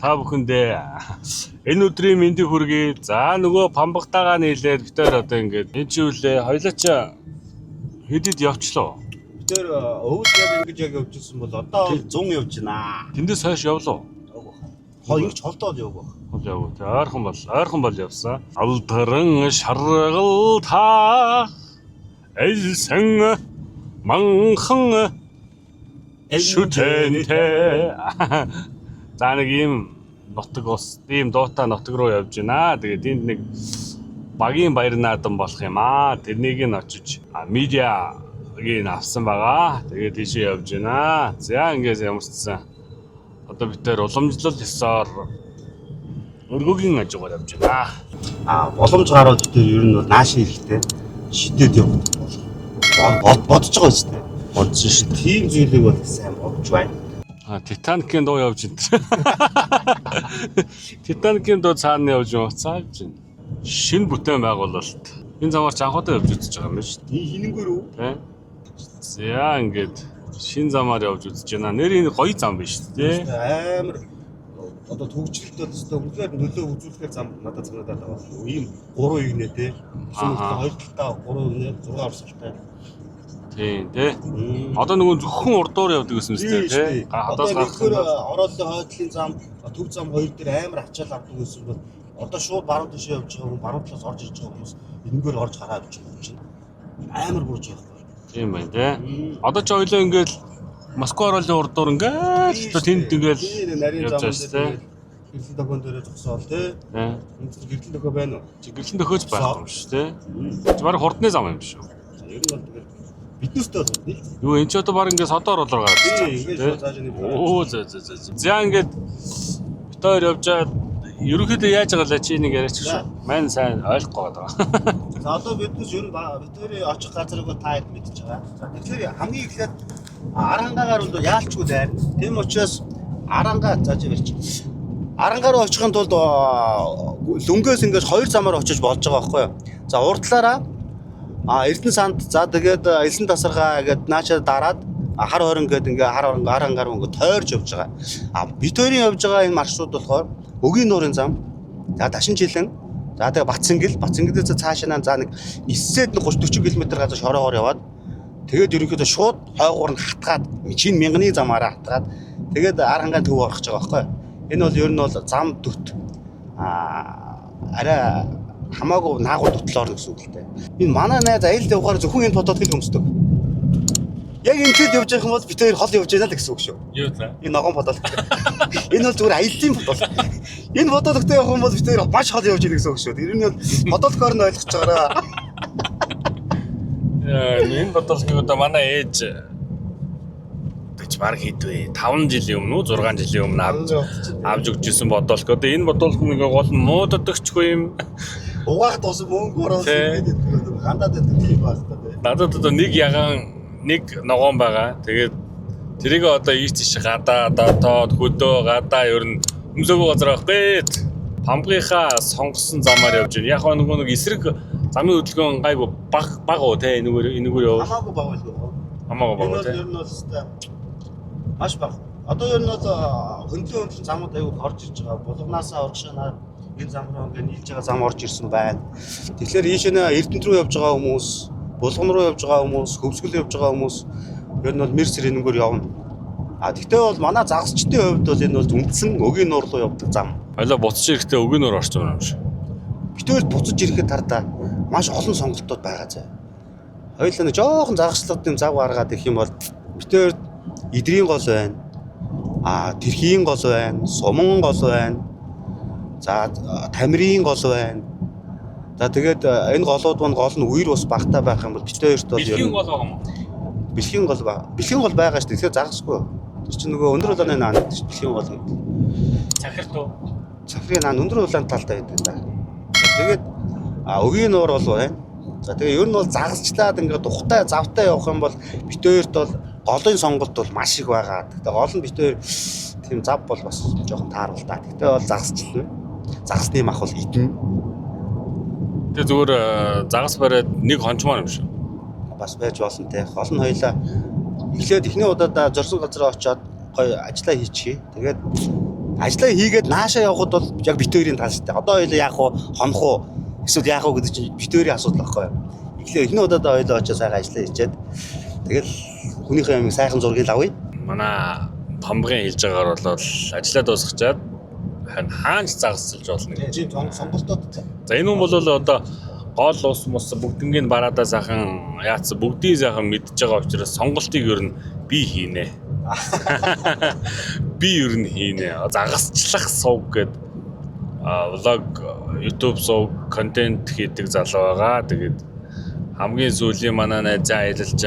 Та бүхэндээ энэ өдрийн мэндийг хүргэе. За, нөгөө памбагтаагаа нийлээд бид хоёр одоо ингээд энэ чиглэлээ хоёлаа чи хэдэд явчлаа. Бид тэр өвөл яг ингэж яг явж ирсэн бол одоо бол 100 явж байна. Тэндээс хойш явлаа. Хоо ингэж холдоод явг баг. Хол яв. Тэ ойрхон бол явсан. Алдаран шаргал та элсэн манхан шүтэнтэй. За, нэг ийм нутаг ус, ийм дуутай нутаг руу явж байна. Тэгээд энд нэг багийн баяр наадам болох юм аа. Тэрнийг нь очиж медиагийг авсан байгаа. Тэгээд тийшээ явж байна. За, ингээс ямарчсан. Одоо бид тэр уламжлал ёсоор өргөгийн хажуугаар явж байна. А боломж гарвал бид тэр ер нь бол нааш ирэхтэй шидэд явах бол бодож байгаа үстэй. Бодсон шүү дээ. Тийм зүйлийг бол сайн бодож байна. А, Титаникийн дуу явж байна. Титаникийн дуу цаана явж байна. Цаавж байна. Шинэ бүтээн байгуулалт. Энэ замаар ч анхудаа явж үзэж байгаа юм байна шүү Энэ хинэнгээр үү? дээ. Тэ? За, ингээд шинэ замаар явж үзэж байна. Нэр энэ гоё зам биш үү? Тэ? Амар одоо төгжрэлт бол өстой үнэхээр нөлөө үзүүлэхээр зам надад санагдаад байгаа. Ийм гурван игнэ те. Аха. Хоёр талдаа гурван игнэ, 6 орсолтой. Тийм, тэ. Одоо нөгөө зөвхөн урдуур явдаг гэсэн мэт тэ. Одоо Хадаас гарах нэгдүгээр ороолын хойдлын зам, төв зам хоёр дээр амар ачаал авдаг байсан бол одоо шууд баруун тишээ явж байгаа хүн, баруун талаас орж ирж байгаа хүмүүс энэгээр орж гараа явж байгаа юм чинь. Амар бурж байгаа байхгүй. Тийм байна, тэ. Одоо ч ойлоо ингээд Москва ороолын урдуур ингээд л тэнд ингээд Тийм, нарийн явж зам байгаа шүү дээр дээ. тэгээд гэрлэн дохион дээрээ зогсоол те. Тэ. Энэ зэрэг гэрлэн дохио байна уу? Чи гэрлэн дөхөөж байхгүй юм шүү, тэ. Чи бараг хурдны зам юм шүү. За, ер нь бол тэгээд биднээстэй бол хурдны л. Юу энэ ч одоо баг ингээд содоор болоор гараад Тийм, ирж байгаа ингээд шүү, шууд цаашаа тэ. нэг Оо, зөө зөө зөө. За, ингээд бит хоёр явжаад ерөнхийдөө яаж байгаа лээ, чи нэг яриач шүү. Мань сайн ойлгохгүй байгаа. За, одоо биднес ер нь бид хоёрын очих газрыг бол та хэд мэдчихэж байгаа. За, тэгэхээр хамгийн эхлээд Арангагаар бол яалчгүй дайрна. Тийм учраас Аранга зааж ирч. Арангаа руу очихын тулд лүнгээс ингээд хоёр замаар очиж болж байгаа байхгүй юу? За, урдлаараа Эрдэнэ санд, за тэгээд элсэн тасаргаа гээд наачаа дараад хар хорон гээд ингээ хар хорон Арангаар ингээ тойрж явж байгаа. А бид хоёрын явж байгаа энэ маршрут болохоор Өгийн нуурын зам. За, Дашинжилэн. За, тэгээ Батсангэл, Батсангэлээс цаашаа наа за нэг 9-д 30 40 км газар шороогоор яваад тэгээд ерөнхийдөө шууд хойгуур нь хатгаад шинэ мянганы замаараа хатгаад тэгээд Архангаан төв орох гэж байгаа байхгүй юу? Энэ бол ер нь бол зам дүт. Арай хамаагүй наагур дутлал орно гэсэн үг л дээ. Энэ манай найз аялал явахаар зөвхөн энэ фотолог өмсдөг. Яг энэ тэгэд явж байгаа юм бол бид хоёр хол явж байна л гэсэн үг шүү. Юу за? Энэ ногоон фотолог. Энэ бол зүгээр аяллаа фотолог. Энэ фотологтой явах юм бол бид хоёр маш хол явж байна гэсэн үг шүү. Тэр нь бол фотологоор нь ойлгож байгаараа. Энэ бодлогыг одоо манай ээж гэж баг хэд вэ? 5 жилийн өмнө үү? 6 жилийн өмнө авч өгч исэн бодолк. Одоо энэ бодолк нэг гол нь муудадагчгүй юм. Угаах тусам мөнгө оруулах Тэ. гэдэг гандаад байдаг тийм байх та тий. Надад одоо нэг ягаан, нэг ногоон байгаа. Тэгээд тэрийг одоо ийш тийш гадаа дотоод хөдөө гадаа ер нь өмсөөгөө газар байхгүй. Памгийнхаа сонгосон замаар явж байна. Яг нөгөө нэг эсрэг замын хөдөлгөөн гайгүй баг баг уу те, энэгээр яв. Хамаагүй баг байлгүй. Хамаагүй баг Энэ уу бол те. ер нь бол өстой маш бага. Одоо ер нь бол хөндлөн хөндлөн замууд аягүй орж ирж байгаа. Булганаасаа урагшаанаа энэ зам руу ингээ нийлж байгаа зам орж ирсэн байна. Тэгэхээр ийш нэ Эрдэнэт рүү явж байгаа хүмүүс, Булган руу явж байгаа хүмүүс, Хөвсгөл явж байгаа хүмүүс ер нь бол мэр сэрэнгээр явна. А тэгтээ бол манай загасчдын хувьд бол энэ бол үндсэн Өгийн нуур руу явдаг зам. Ойлоо буцаж ирэхдээ Өгийн нуур орчих юм шиг. Битээр буцаж ирэхэд тардаа маш олон сонголтууд байгаа заа. Хоёулаа нэг жоохон загасчлалтын зав гаргаад ирэх юм бол битээр Идрийн гол байна. Тэрхийн гол байна, Суман гол байна. За, Тамирын гол байна. За, тэгээд энэ голууд маань гол нь үер ус багтаа байх юм бол битээрт бол ер Бэлгийн нь гол байгаа юм уу? Бэлгийн гол ба. Бэлгийн гол байгаа шүү дээ. Тэгэхээр загасгүй. Тэр чинь нөгөө өндөр улааны наан гэдэг шүү дээ. Бэлгийн гол гэдэг. Цахирт уу? Цахирын наан өндөр улаан талдаа байдаг да. Тэгээд Өгийн нуур бол байна. За, тэгээ ер нь бол загасчлаад ингээд тухтай завтай явах юм бол битээрт бол голын сонголт бол маш их байгаа. Тэгтээ гол нь битээр тийм зав бол бас жоохон таарвал та. Тэгтээ бол загасчлана. Загасны мах бол идэнэ. Тэгээ зүгээр загас бариад нэг хончмоор юм шиг. Бас байж болно те. Гол нь хоёлаа эхлээд эхний удаадаа зорсон газараа очиод гоё ажиллаа хийчихье. Тэгээд Ажлаа хийгээд наашаа явхад бол яг бит хоёрын тал шүү дээ. Одоо хоёлаа яах вэ? Хонох уу? Эсвэл яах вэ гэдэг чинь бит хоёрын асуудал байхгүй юу? Эхлээ эхний удаадаа хоёлаа очиж сайхан ажлаа хийчихэд тэгэл хүнийхээ юмыг сайхан зургийг авъя. Манай Памбагийн хэлж байгаагаар бол ажлаа дуусгачаад хаанч загасчилж болно гэж. Тийм сонголтууд. За энэ хүн бол одоо гол ус мус бүгднгийн бараадаа сайхан яатсан бүгдийг сайхан мэдж байгаа учраас сонголтыг ер нь би хийнэ. Би ер нь хийнэ. Загасчлах сувг гээд влог, YouTube сувг, контент хийдэг залуу байгаа. Тэгээд хамгийн сүүлийн манай найзаа аялалч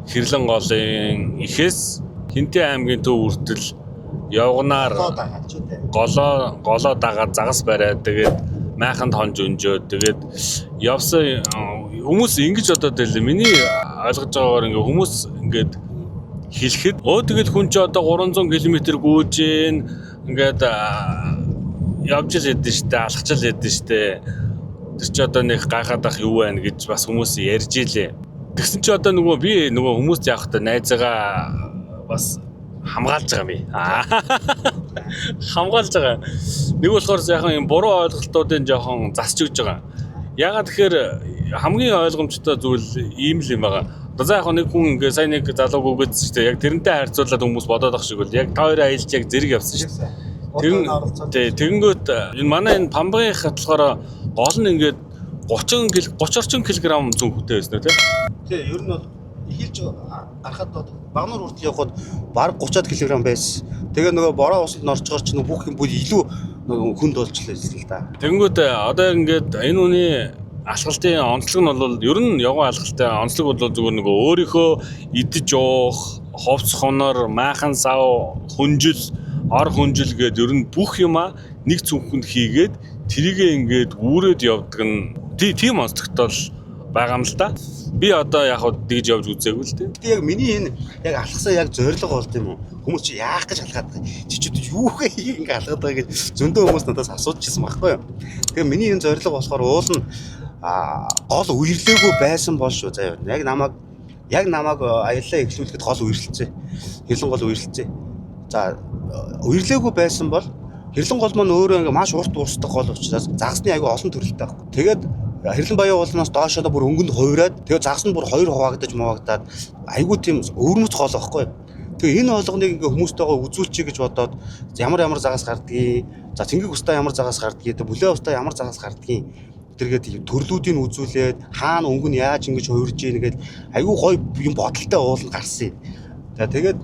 Хэрлэн голын ихэс Хинтээ аймгийн төв хүртэл явганаар голоо дагаад загас бариад тэгээд майханд хонж өнжөөд тэгээд явсан хүмүүс ингэж бодоод байлаа. Миний ойлгож байгаагаар ингээ хүмүүс ингээд хэлэхэд тэгэл хүн чи одоо 300 км гүйж гин ингээд явж л хэдэн штэ, алхаж л хэдэн штэ. Тэр чи одоо нэг гайхаад ах юу байна гэж бас хүмүүс ярьж илээ. Тэгсэн чи одоо нөгөө би нөгөө хүмүүст яах вэ, найзаагаа бас хамгаалж байгаа юм. Хамгаалж байгаа. Нэг болохоор сайхан юм буруу ойлголтуудын жоохон засч өгч байгаа. Яагаад тэгэхээр хамгийн ойлгомжтой зүйл ийм л юм байгаа. Одоо за яг нэг хүн ингээ сайн нэг залууг үгээдсэн шүү дээ. Яг тэрнтэй харьцуулаад хүмүүс бодоод ах шиг бол яг та хоёрын аялж яг зэрэг явсан шүү дээ. Тэгэнгүүт энэ манай энэ Памбагийн болохоор гол нь ингээд 30 орчим килограмм зөнхтэй байсан үү те? Тий, ер нь бол эхэлж гарахад бол Багнуур хүртэл явхад бараг 30 кг байсан. Тэгээ нөгөө бороо усанд орчгоор ч нөгөө бүх юм бүр илүү хүнд болчихлоо л да. Тэгэнгүүт одоо ингээд энэ үний алхалтын онцлог нь бол ер нь явган алхалтын онцлог бол зүгээр нөгөө өөрийнхөө идэж уух, ховц хонор, майхан сав, хүнжил, ор хүнжил гээд ер нь бүх юма нэг цүнхэнд хийгээд тэрийгээ ингээд үүрээд явдаг нь тийм онцлогтой л байгаа юм л да. Би одоо яг хөө тэгж явж үзээгүй л дээ. Гэтэ яг миний энэ яг алхсан яг зорилго болд юм уу? Хүмүүс чи яах гэж алхаад байгаа? Чи ч юу хий ингэ алхаад байгаа гэж зөндөө хүмүүс надаас асууж ирсэн байхгүй юу? Тэгээ миний энэ зорилго болохоор уул нь гол үерлээгүй байсан бол шүү заяа. Яг намайг аяллаа эхлүүлэхэд гол үерлэлцээ. Хэрлэн гол үерлэлцээ. За үерлээгүй байсан бол Хэрлэн гол маань өөрөө ингээ маш урт урсдаг гол учраас загасны айгүй олон төрөлтэй байхгүй. Тэгээд Хэрлэн баян уулнаас доошоо бүр өнгөнд хувираад тэгээд загас нь бүр хоёр хуваагдаж муваагдаад айгүй тийм өвөрмөц гол байхгүй. Тэгээ энэ болгоныг ингээ хүмүүстэйгээ үзүүлчихье гэж бодоод ямар ямар загас гардгийг, за цэнгэг устаа ямар загас гардгийг, бүлээ устаа ямар загас гардгийг тэргээд төрлүүдийг үзүүлээд хаана өнгө нь яаж ингэж хувирж ийн гээд айгүй гоё юм бодолтой ууланд гарсан юм. За тэгээд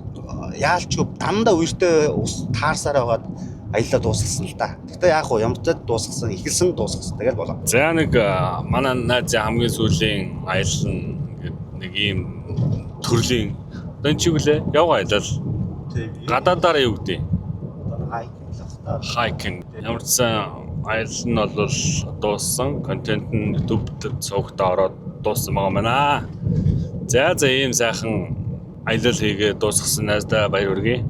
яалч дандаа үертэй ус таарсаар байгаад аяллаа дуусгасан л да. Гэхдээ яах вэ? Ямартай дуусгасан, эхэлсэн дуусгасан. Тэгэл болоо. За нэг манай найз хамгийн сүүлийн аялал нь ингээд нэг ийм төрлийн одоо энэ чиглээ явга аялал. Гадаадаараа юу гэдэг? Hiking. Ямар ч сан аялал нь бол дууссан. Контент нь YouTube сувгтаа ороод дууссан байгаа маа. За за ийм сайхан аялал хийгээд дуусгасан найздаа баяр хүргэе.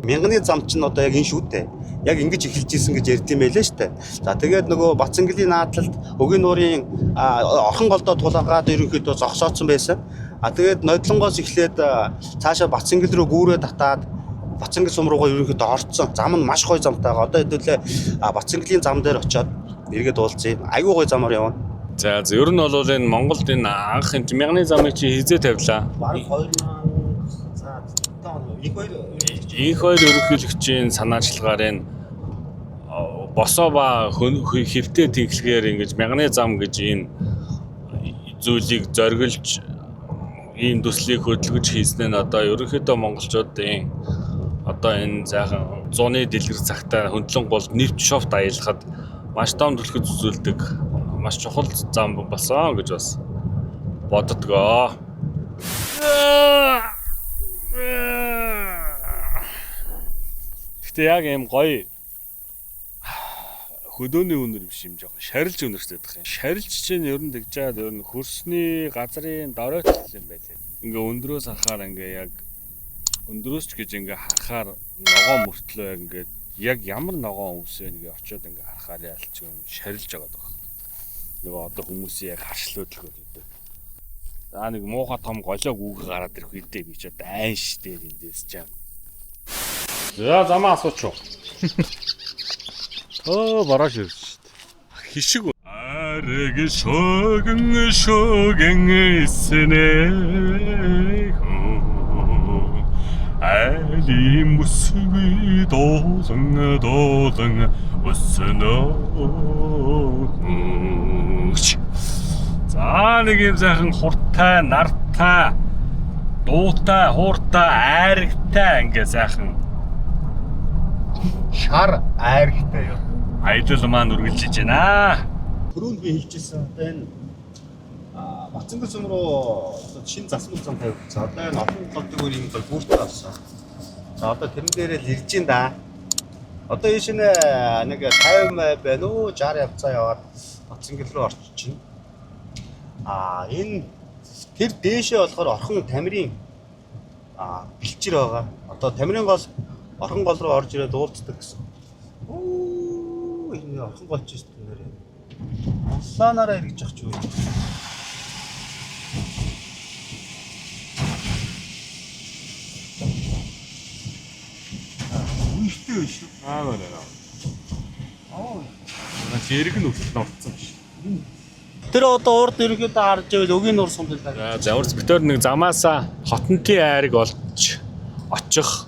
Мянганы зам чинь одоо яг энэ шүү дээ. Яг ингэж эхэлж исэн гэж ярьд юм байлээ шүү дээ. За тэгээд нөгөө Батцангэлийн наадталд Өгийн нуурын орхон голдоо тулгаад ерөнхийдөө зогсоодсон байсан. А тэгээд Нодлонгоос эхлээд цаашаа Батцангэл рүү гүүрээ татаад Батцангэл сум руугаа ерөнхийдөө орцсон. Зам нь маш гоё замтай байгаа. Одоо хэдүүлээ Батцангэлийн зам дээр очиод эргээд уулзъя. Айгүй гоё замаар явна. За ер нь бол энэ Монголд энэ анх энэ мянганы замыг чи хизээ тавилаа. Бараг 2000 за Инх хоёр ерөнхийлөгчийн санаачлагаар энэ босоо ба хэвтэй тэнхлэгээр ингэж мянганы зам гэж энэ зүйлийг зориглож ийм төслийг хөдөлгөж хийсэн нь одоо ерөнхийдөө монголчуудын одоо энэ сайхан зуны дэлгэр цагтаа хөндлөн гол нэвт шовт аялахад маш том түлхэц үзүүлдэг маш чухал зам болсон гэж бас боддгоо. Гэтэ яг ийм гоё хөдөөний үнэр биш юм жоохон шарилж үнэртэй байх юм. Шарилж чинь ер нь тэгж жаад ер нь хөрсний газрын доройтол юм байлээ. Ингээ өндрөөс харахаар ингээ яг өндрөөс ч гэж ингээ харахаар ногоон мөртлөө яг ингээ яг ямар ногоон өвс вэ ингээ очиод ингээ харахаар яалч юм шарилж байгаа даа. Нөгөө одоо хүмүүсийн яг харшлуудл гэдэг. За нэг муухай том голоог үг гараад ирэх үедээ би ч одоо айн штэ эндээс чам. За замаа асууч уу. Оо барааш ирж шít. Хишиг. Арэг шогн шогн эснэ. Али мөсгүй дуулан дуулан өснө. За нэг юм сайхан хуртай, нартай, дуутай, хууртай, айрагтай ингээ сайхан Шар айрагтай юу. аялал маань үргэлжлэж байна. Түрүүнд би хэлжсэн одоо энэ Батцангэл сум руу одоо шинэ засмал зам тавигдсан. Одоо энэ олон голдыг өөр юм гол бүрт авсан. За одоо тэрэн дээрээ л ирж ин да. Одоо энэ шинэ нэг 50 байна уу 60 явцаа яваад Батцангэл руу орчиж байна. Энэ тэр дээшээ болохоор орхон тамирын бэлчээр байгаа. Одоо тамирын гол орхон гол руу орж ирээд уулздаг гэсэн. Оо энэ орхон гол ч шүү дээ нэрээ. Улаанаараа эргэж явах ч юу. Үертэй биш үү? Аа нэ. Аа. Наа чи эрг нь хүртэл нурцсан биш. Тэр одоо урд ерөнхийдөө харж байвал өгийн нуур сум л даа. За урд битээр нэг замаасаа хотонтын айрыг олж очих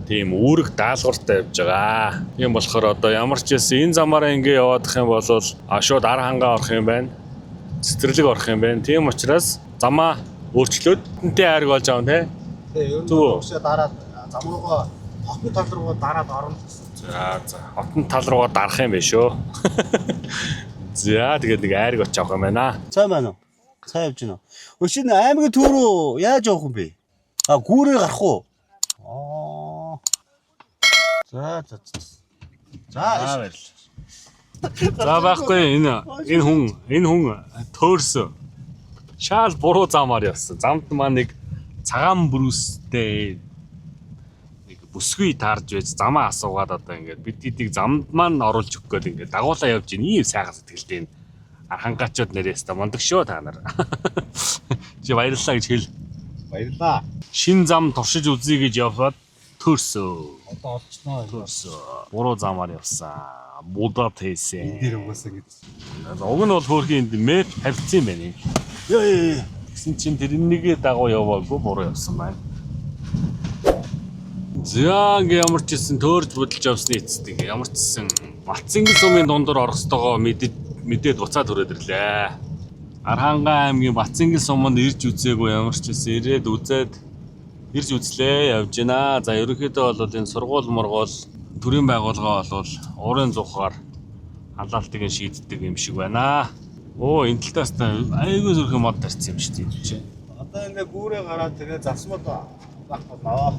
тийм үүрэг даалгавартай явж байгаа. Тийм болохоор одоо ямар ч байсан энэ замаараа ингэ яваадах юм бол шууд ар хангаа орох юм байна. Цэцэрлэг орох юм байна. Тийм учраас замаа өөрчлөөд хотонтын айрыг олж авна те. Тэгээ ер нь Зөв үү? урагшаа дараад зам руугаа хотын тал руугаа дараад орно гэсэн. За за хотон тал руугаа дарах юм байна шүү. За тэгээд нэг айрыг очиж авах юм байна. Цай маань уу? Цай явж гинэ. Өшин аймгийн төв рүү яаж явах юм бэ? А гүүрээ гарах уу? Аа. За за за. За баярлалаа. За байхгүй энэ хүн төөрсөн. Шаал буруу замаар явсан. Замд маань нэг цагаан бүрүүстэй нэг бүсгүй таарж байж замаа асуугаад одоо ингээд бид бидийг замд маань оруулж өгөх гээд ингээд дагуулаа явж ийн ийм сайхан сэтгэлтэй энэ архангаачууд нэрээс та мундаг шүү та нар. Чи баярлалаа гэж хэл. Баярлаа. Шин зам туршиж үзье гэж яваад төөрсөө. Одоо олчихноо. Төөрсөө. Буруу замаар явсан. Будаа тээсэн. дээр угаасаа гэж. Уг нь бол хөөрхийн энд мэп тавьчихсан юм байна. Йоо ёо. Тэгсэн чинь тэрнийгээ дагуу яваагүй буруу явсан байна. За ингээ ямар ч гэсэн төөрж будалж явсны эцэст ингээ ямар ч гэсэн Батцангийн сумын дундор орох ёстойгоо мэдээд буцаад хүрээд ирлээ. Архангай аймгийн Батцангийн суманд ирж үзээгүй ямар ч гэсэн ирээд үзээд ирж үзлээ явж гинэ. За ерөнхийдөө бол энэ сургууль мургуул төрийн байгууллага бол уурын зуухаар халаалтыг нь шийддэг юм шиг байна. Оо энэ талаас та айгүй зүрхэн мод тарьсан юм шүү дээ чи. Одоо ингээ гүүрээ гараад тэгээ засмууд байх болноо.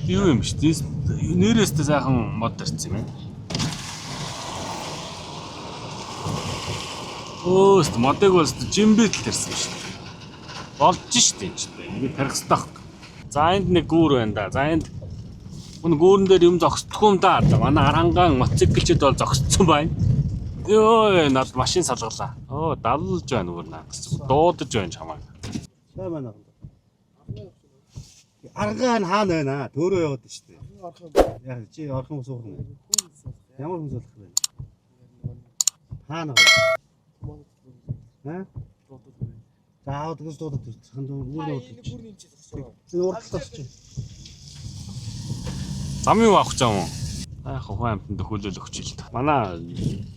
Юу юм шүү дээ. Нэрээс тэ сайхан мод тарьсан юм байна. Өөст модыг бол жимбит л тарьсан юм шүү дээ. Болж шүү дээ энэ чинь. Ингээ тарих хэрэгтэй байхгүй. За энд нэг гүүр байна да. За энд энэ гүүрэн дээр юм зогсдохгүй юм да. Манай харангаан мотоциклчид бол зогсцсон байна. Йоо над машин салгалаа. Оо даллж байна өөр наа гэсэн. Дуудаж байна чамайг. Сайн байна уу? Аргаа нь хаана байна? Төөрөө яваад шүү дээ. Яг чи орхон суух юм. Ямар хүн суулгах вэ? Хаана вэ? Ха? За аваад гэж дуудаад ирсэн. Үүр нь уудаж. Чи урдлаас чи. Зам юу авах гэж юм уу? Яг хүн амьтанд хөлөөл өгч ил та. Манай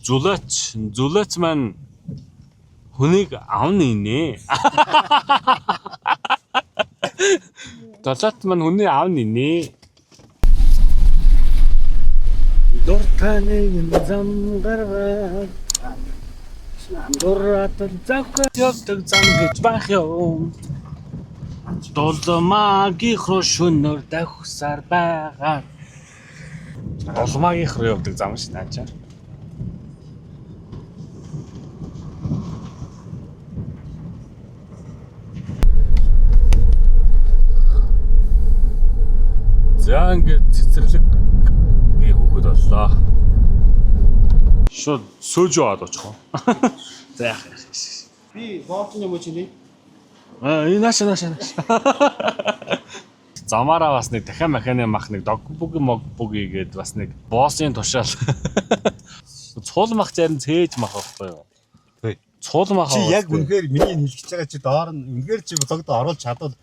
зүлээч маань хүнийг авна инээ. Зулаач маань хүнийг авна инээ. Дуртай нэгэн зам гаргаад дураад Завхад явдаг зам гэж байх юм. Дулмаагийнх руу шөнөөр давхсаар байгаа. Дулмаагийнх руу явдаг зам ш наачаа. За ингээд цэцэрлэгийн хүүхэд боллоо. Шууд сөөжөө аваад очих уу? За яах юм. Би боолтон юм уу чиний? Аа энэ нааша нааша нааша. Замаараа бас нэг дахиа маханы мах нэг дог бүг мог бүг гээд бас нэг боссын тушаал. Цул мах зарим цээж мах байхгүй юу? Тий. Цул мах. Чи яг үнэхээр миний энэ хэлж байгаа чи доор нь үнэхээр чи блогд оруулж чадвал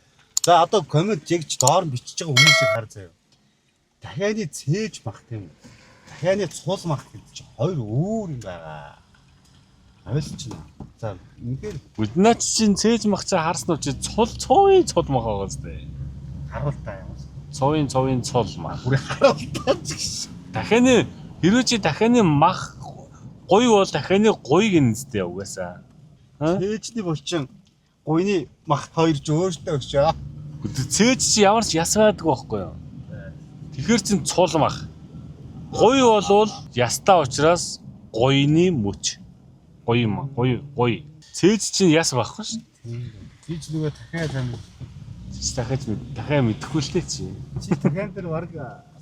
за одоо коммент яг чи доор нь бичиж байгаа хүмүүсийг хар заяа. Дахианы цээж мах тийм үү? Дахианы цул мах гэдэг чи хоёр өөр юм байгаа. Ойлч байна. За үнэхээр Бүднаач чинь цээж мах чи харсан уу чи цул цууын цул мах байгаа зү. харуул та юм. Цууын цууын цул мах. Бүр харуул та ч гэж. Дахианы хэрвээ чи дахианы мах гуй бол дахианы гуйг нэ угаасаа. Цээжний булчин гуйны мах хоёр ч өөртөө өгчөө. Цээж чи ямар ч яс байдаг байхгүй юу? Тэгэхээр чин цул мах. Гуй болвол ястаа учраас гуйны мөч. Гуй юм, гуй, гуй. Цээж чинь яс байхгүй шүү. Чи ч нөгөө дахиад амь. Чи дахиад мэд, дахиад мэдэхгүй л дээ чи. Чи дахиад дээр баг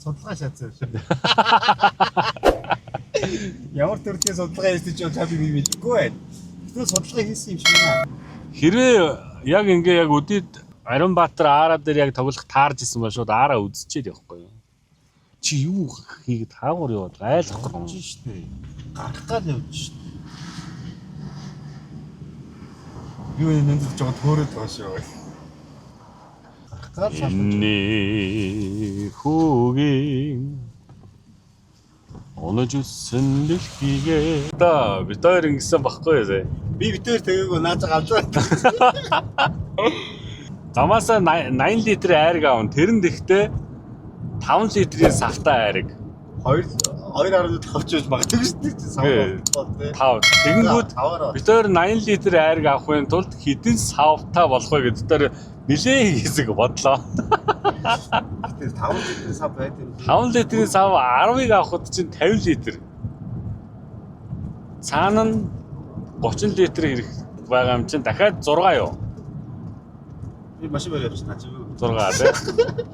судалгаа шатсан юм шиг. Ямар төрлийн судалгаа хийсэн чи чам би мэдэхгүй байна. Тэгвэл судалгаа хийсэн юм шиг байна. Хэрвээ яг ингээ яг өдөрт Ариунбаатар Ара дээр яг тоглох таарж исэн бол шууд Ара үзчихэд явахгүй юу? Чи юу хийгээд хаагур яваад айлахгүй. Чи штэ. Гарах гал явж штэ. Юу энэ нэнд жоо төөрөөд байгаа шүү. Гарах гал салж. Энэний хүүгийн онож үссэн дэлхийгээ. Та бид хоёр ингэсэн баггүй юу зэ? Би битээр тэгээгүй наа цаа галзуу. Замаасаа 80 литр айраг аавн. Тэр нь дэхтээ 5 литрийн савтай айраг. 2 2.5 ч байж магадгүй шүү дээ. Сав тий. 5. Тэгэнгүүт Таваар. бид хоёр 80 литр айраг авахын тулд хэдэн савтай болох вэ гэдэг дээр нилээн хэсэг бодлоо. Тэр 5 литр сав байд юм. 5 литрийн сав 10-ыг авахд чинь 50 литр. Цаана нь 30 литр хэрэг байгаа юм чинь дахиад 6 юу? Би машин барь явчихна чи. 6 тий.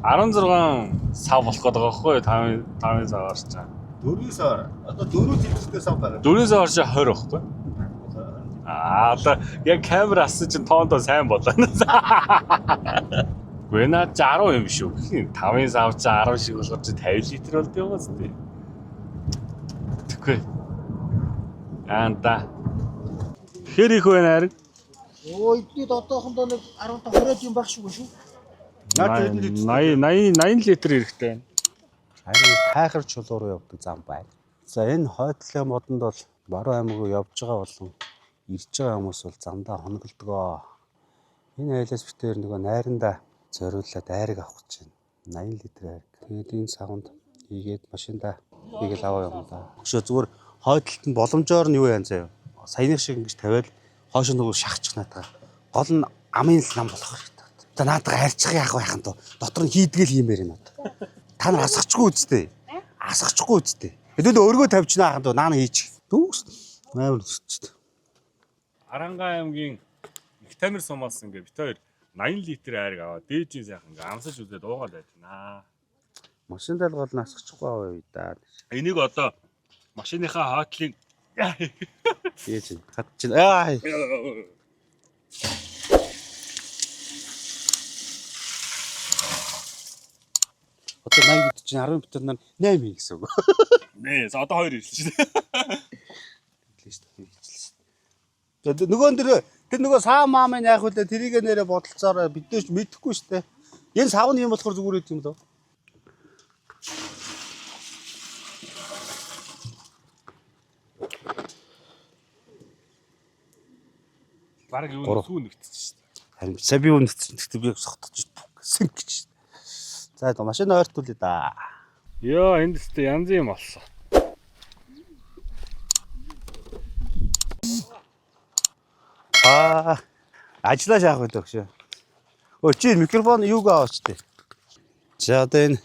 16 сав болох гэдэг байгаа байхгүй юу? 5 5 савар чинь. 4 сар. Одоо 4 литртэй сав байгаа. 4 савар чинь 20 байхгүй юу? Аа одоо яг камер ассан чинь тоондоо сайн болоо. Гүй наа чи 10 юм шүү. 5-ын сав чи 10 шиг болохоор чи 50 литр болд юм уу зү. Тэгэхгүй. Аанта. Хэр их вэ найраг? Өө эдний одоохондоо нэг 15 20 юм баг шүү шүү. Наад хэдэн литр? 80 80 80 литр эрэхтэй байна. Харин хайхар чулуу руу явдаг зам байна. За энэ хойдлын модонд бол Баруун аймаг руу явж байгаа болон ирж байгаа хүмүүс бол замдаа хоноглодгоо. Энэ айлаас битээр нөгөө найрандаа зориулаад айраг авах гэж байна. 80 литр айраг. Тэгээд энэ савнд хийгээд машиндаа хийгээл аваа явна да. Өшөө зүгээр хойдолт нь боломжоор нь юу яан заяа. Саяных шиг ингэж тавиал хойш нөгөө шахчих наатаа. Гол нь амын л нам болох хэрэгтэй. За наатаа арчих яах вэ хан дотор нь хийдгээл хиймээр юм одоо. Та нар асгачихгүй үсттэй. Асгачихгүй үсттэй. Хэдүүл өргөө тавьчихна хан дөө наа хийчих. Дүүс амар өсчт. Аранга аймгийн Их Тамир сумаас ингээ бит хоёр 80 литр айраг аваад дээжийн сайхан ингээ амсаж үзээд уугаад байж байна. Машин дал гол нь асгачихгүй аваа юу да. Энийг одоо машиныхаа хойтлыг Яаж юм? Хат чинь. Аа. Одоо 80 гэдэг чинь 10 битэр нар 8 хий гэсэн үг. Нэ, одоо хоёр ирсэн чинь. Хэлээ шүү дээ. Хэлчихлээ шүү дээ. Нөгөө тэр тэр нөгөө саа маамын яах вэ? Тэрийг нэрэ бодолцоорой бид нэ ч мэдэхгүй шүү дээ. Энэ сав нь юм болохоор зүгээр байт юм лөө. Бараг юу Гурав. сүү нэгтсэн шүү дээ. Харин сая би үнэт гэхдээ би согтож гэсэн гэж. За машин ойртуулъя да. Йоо, энд өстө янз юм болсон. Аа ажиллаа шаах байлаа өгшөө. Өө чи микрофон юуг аваач тээ. За одоо энэ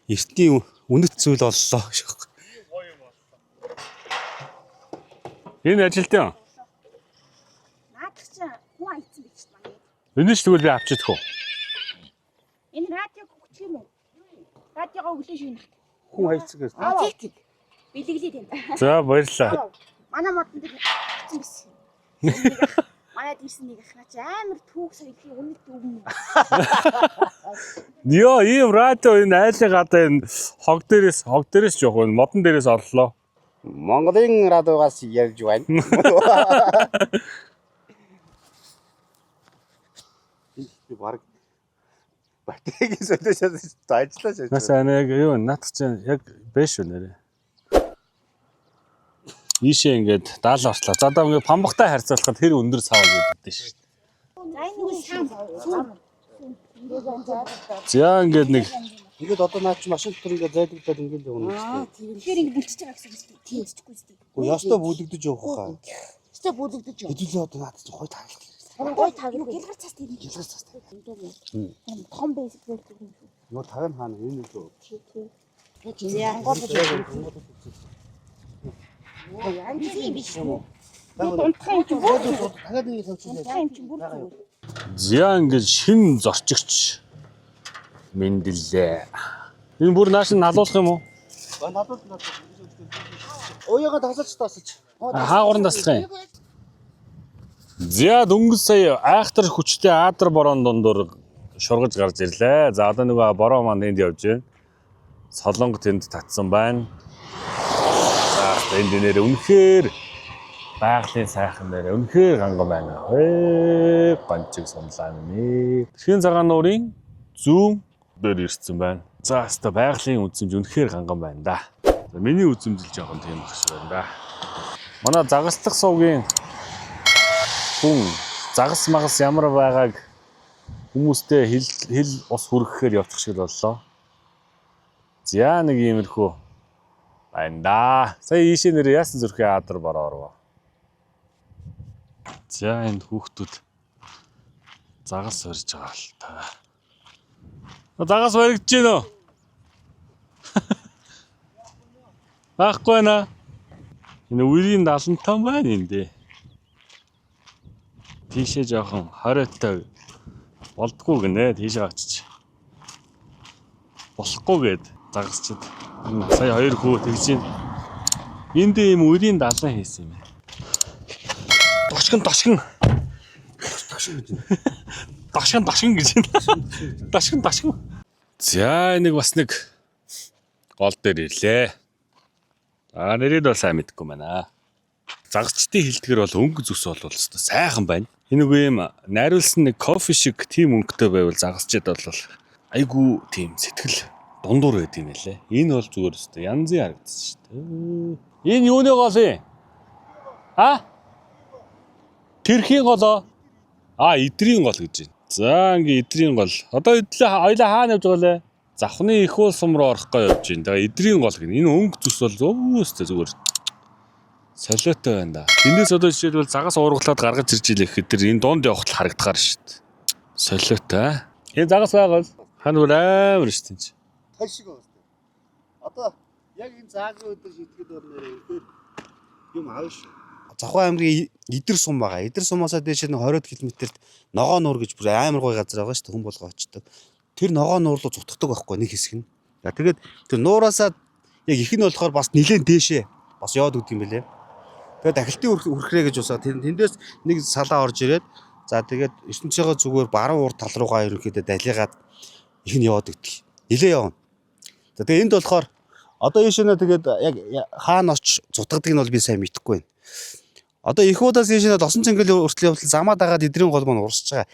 эртний үнэт зүйл оллоо гэж. Энэ ажилтан юм. Наадах чинь хүн аялсан байж байна. Энэ ч тэгвэл би авчидах уу? Энэ радиог өгчих юм уу? Радиогоо өглөө шүүнэх. Хүн хайцсан гэж. Аа тэг тэг. Бэлэглээ тань. За баярлалаа. Манай модон дээр авсан байсан. Манайд ирсэн нэг ах наа чи амар түүх соёлын үнэт өгнө. Йоо, ийм радио энэ айлын гадаа энэ хог дээрээс жоох энэ модон дээрээс оллоо. Монголын радиогоос ярьж байна. Би баг батарейгийн солиошоос ажиллаж шээ. Насаа яг юу наадах чинь яг бэ шүү нэрээ. Ийшээ ингээд даалаа ортлоо. За одоо ингээд памбахтай харьцуулахад тэр өндөр сав гэдэг шүү дээ. За энэ нэг сам сүүн. За ингээд нэг Ингээд одоо наа чи машин дотор ингээд зайлагдаад ингээд явна гэсэн. Тэгэхээр ингэ бүлчиж байгаа гэсэн үг шүү дээ. Тэнцчихгүй шүү дээ. Гэхдээ ёстой бүлэгдэж явах хаа. Өстой бүлэгдэж явна. Хэдүүлээ одоо наад чи гой тагалт. Харин гой таг. Юу гэлгар цаас тийм. Гэлгэр цаас тавь. Том байсан юм шүү. Юу таг нь хаана энэ үү? За. Тийм биш үү? Унтах юм чи бүр Дахиад нэг тавьчих. унтах юм чи бүр зүгээр. за ингээд шин зорчигч мэндэллээ. Энэ бүр нааш нь налуулах юм уу? Надад надад. Уяга тасалж тасалж. Хаагурын таслах юм. За дөнгөж сая айхтар хүчтэй аадар борон дундуур шургаж гарч ирлээ. За одоо нөгөө бороо маань энд явж байна. Солонго тэнд татсан байна. За энд нэр үнэхээр байгалийн сайхан нэр үнэхээр ганган байна. Ээ гончиг сумлаа нэ. Тэрхийн цагаан нуурын зүүн дээр ирсэн байна. За хаста байгалийн үзэмж үнэхээр ганган байна да. За миний үзэмжил жоохон тийм ах шиг байна да. Манай загаслах сувгийн хүн загас магас ямар байгааг хүмүүстэй хэл хэл ус хүргэхээр явчих шиг боллоо. За нэг иймэрхүү байна да. Сая ийшээ нэр яасан зүрхээ адар бороо орвоо. За энд хүүхдүүд загас барьж байгаа л та. Загас баригдаж гин үү? Байхгүй наа. Энэ үерийн 75 байна энэ дээ. Тийшээ жоохон 20-той болдгоо гинэ тийшээ очиж. Болохгүй гэд загасчд. Энэ сая хоёр хүү тэгж ин. Энд ийм үерийн 70 хийсэн юм байна. Дошгон дошгон. Дошгон дошгон гэж байна. Дошгон дошгон. За нэг бас нэг гол дээр ирлээ. Аа нэрийг бол сайн мэдэхгүй байна. Загасчдын хилтгэр бол өнгө зүс бол өстой сайхан байна. Энэ үгүй юм найруулсан нэг кофе шиг тийм өнгөтэй байвал загасчд бол айгүй тийм сэтгэл дундуур байд юм лээ. Энэ бол зүгээр өстой янзын харагдчих шүү дээ. Энэ юуны гол юм? А? Тэрхийн голоо? А идрийн гол гэж байна. За ингээ идрийн гол. Одоо идлээ хоёлаа хаана явж байгаа лээ? Завхны их уул сум руу орох гэж явж байна. Тэгээ идрийн гол гэнэ. Энэ өнгө зүс бол өөстэй зүгээр солиотой байна да. Эндээс одоо жишээлбэл загас уургалаад гаргаж ирж илээ гэхэд тэр энэ дунд явахд л харагдахаар шүү дээ. Солиотой. Энэ загас байгаа л хань бүр амар шүү дээ. энэ. Тал шиг байна. Одоо яг энэ заагийн өдөр шийтгэд бол нэрээ үнэхээр юм аав шүү. Завхан аймгийн Идэр сум байгаа. Идэр сумаасаа дээш нь 20 км-т Ногоо нуур гэж бүр амар гоё газар байгаа шүү дээ. Хүн болго очдог. Тэр ногоо нуур руу зутгадаг байхгүй нэг хэсэг нь. За тэгээд тэр нуураасаа яг их нь болохоор бас нилээн дээшээ бас яваад өгд юм бэлээ. Тэгээд дахилтын үрхрээ гэж усаа тэндээс нэг салаа орж ирээд за тэгээд ертөнцийнхөө зүгээр баруун урд тал руугаа ерөнхийдөө далигаад их нь яваад өгдөг. Нилээ явна. За тэгээд энд болохоор одоо ийш нэ тэгээд яг хаана оч зутгадгийг нь бол би сайн мэдэхгүй байна. Одоо их удаас ийш нэ досон цэнгэл хүртэл явбал замаа дагаад эдрийн гол маань урсж байгаа.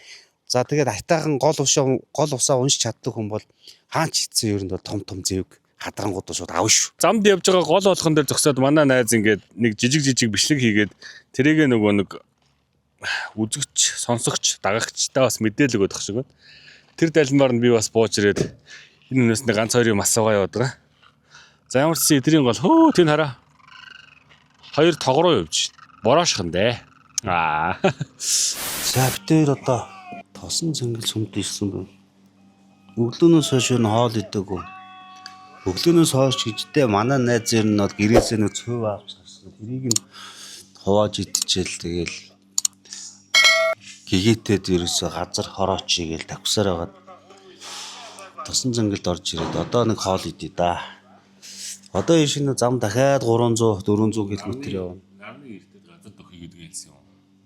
За тэгээд айтаахан гол усаа гол усаа унш чаддаг хүн бол хаан ч хийцэн ер нь бол том том зэвг хадрангууд шууд авна шүү. Замд явж байгаа гол болгон дээр зогсоод манай найз ингээд нэг жижиг жижиг бичлэг хийгээд тэрийг нөгөө нэг үзэгч, сонсогч, дагагчтай бас мэдээлэл өгöd ах шиг байна. Тэр далмаар нь би бас бууж ирээд энэ өнөөс нэг ганц хоёр юм асуугаа яваад байгаа. За ямар ч гэсэн эдрийн гол хөө тэнд хараа. Хоёр тогроо явж байна. Бороошхон дээ. Аа. За бид хоёр одоо тосон цэнгэл сумд ирсэн байна. Өглөөнөөс хойш ер нь хоол идээгүй. Өглөөнөөс хойш гэждээ манай найз ер нь бол гэрээсээ нэг цув авч гарсан. Тэрийг нь хувааж идчихэл тэгэл гэгээтэд ерөөсөө газар хорооч игээл тавхсаар байгаад тосон цэнгэлд орж ирээд одоо нэг хоол идэ да. Одоо энэ шинэ зам дахиад 300 400 км явна. Нарны эртэд газар дөхөй гэдэг хэлсэн юм.